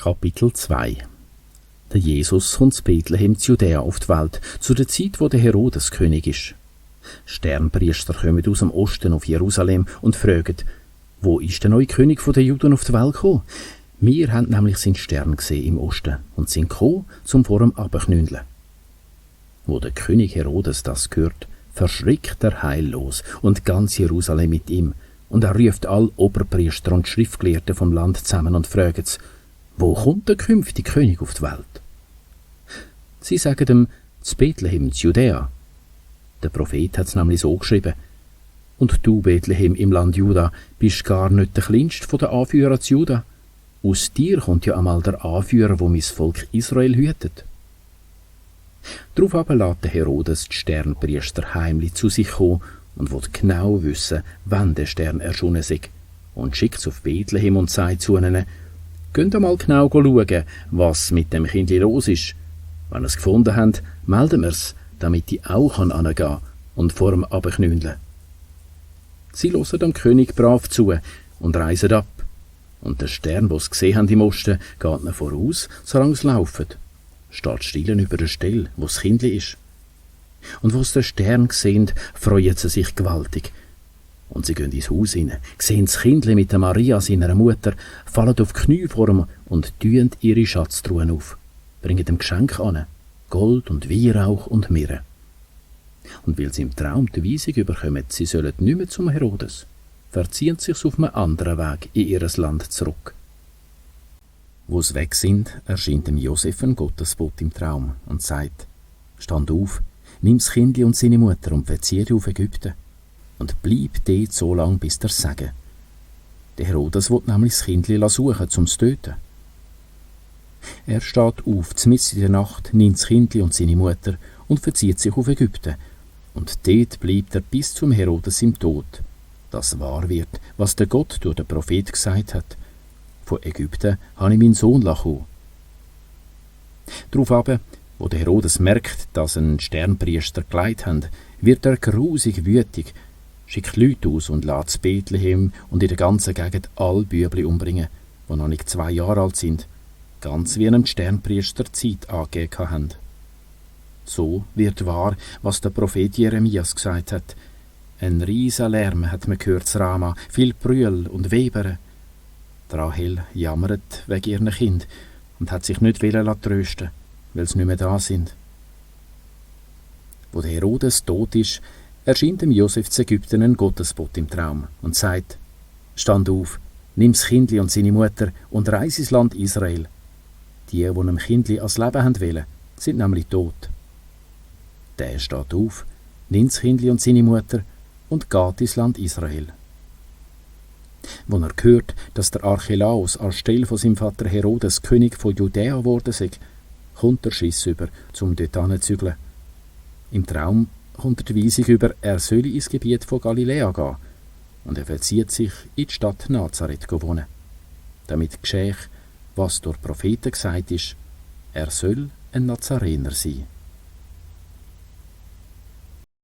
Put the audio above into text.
Kapitel 2 Der Jesus kommt zu Bethlehem zu Judäa auf die Welt, zu der Zeit, wo der Herodes König ist. Sternpriester kommen aus dem Osten auf Jerusalem und fragen, wo ist der neue König der Juden auf die Welt gekommen? Wir haben nämlich seinen Stern gesehen im Osten und sind gekommen, zum vor ihm abzuknündeln. Wo der König Herodes das hört, verschrickt er heillos und ganz Jerusalem mit ihm. Und er ruft all Oberpriester und Schriftgelehrten vom Land zusammen und fragt, wo kommt der künftige König auf die Welt? Sie sagen ihm, zu Bethlehem, zu Judäa. Der Prophet hat es nämlich so geschrieben. Und du, Bethlehem im Land Juda, bist gar nicht der kleinste von den Anführern zu Juda. Aus dir kommt ja einmal der Anführer, wo mein Volk Israel hütet. Darauf aber lässt der Herodes die Sternpriester heimlich zu sich kommen und will genau wissen, wann der Stern erschienen sei. Und schickt auf Bethlehem und sagt zu ihnen, «Geht einmal genau schauen, was mit dem Kindli los ist. Wenn ihr es gefunden habt, melden wir's, damit ich auch hingehen kann und vor ihm abknündeln.» Sie hören dem König brav zu und reisen ab. Und der Stern, den sie gesehen haben im Osten, geht ihnen voraus, solange sie laufen. Steht still über der Stelle, wo das Kindli ist. Und wo sie den Stern sehen, freuen sie sich gewaltig. Und sie gehen ins Haus hinein, sehen das Kindli mit der Maria, seiner Mutter, fallen auf die Knie vor ihm und tun ihre Schatztruhen auf, bringen dem Geschenk an, Gold und Weihrauch und Myrrhe. Und weil sie im Traum die Weisung überkommen, sie sollen nicht mehr zum Herodes, verziehen sie sich auf einem anderen Weg in ihr Land zurück. Wo sie weg sind, erscheint dem Josef ein Gottesbote im Traum und sagt, «Stand auf, nimm das Kindli und seine Mutter und verzieh dich auf Ägypten und bleib dort so lang, bis der sagen. Der Herodes will nämlich das Kindli suchen, zum zu töten.» Er steht auf, mitten in der Nacht, nimmt das Kindli und seine Mutter und verzieht sich auf Ägypten. Und dort bleibt er bis zum Herodes im Tod, dass wahr wird, was der Gott durch den Prophet gesagt hat. Von Ägypten habe ich meinen Sohn kommen. Darauf aber, wo der Herodes merkt, dass ein Sternpriester geleitet hat, wird er grusig wütig, schickt Leute aus und lässt Bethlehem und in der ganzen Gegend all Bübli umbringen, die noch nicht 2 Jahre alt sind, ganz wie einem Sternpriester Zeit angegeben haben. So wird wahr, was der Prophet Jeremias gesagt hat. Ein riesen Lärm hat man gehört zu Rama, viel Brühl und Webern. Die Rahel jammert wegen ihren Kind und hat sich nicht trösten, weil sie nicht mehr da sind. Wo der Herodes tot ist, erscheint dem Josef zu Ägypten ein Gottesbote im Traum und sagt, «Stand auf, nimm das Kindli und seine Mutter und reise ins Land Israel. Die einem Kindli ans Leben haben wollen, sind nämlich tot.» Der steht auf, nimmt das Kindli und seine Mutter und geht ins Land Israel. Als er hört, dass der Archelaus anstelle von seinem Vater Herodes König von Judäa geworden sei, kommt der Schiss über, um dort hinzuzügeln. Im Traum kommt er die Weisung über, er solle ins Gebiet von Galiläa gehen, und er verzieht sich in die Stadt Nazareth wohnen, damit geschehe, was durch Propheten gesagt ist, er soll ein Nazarener sein.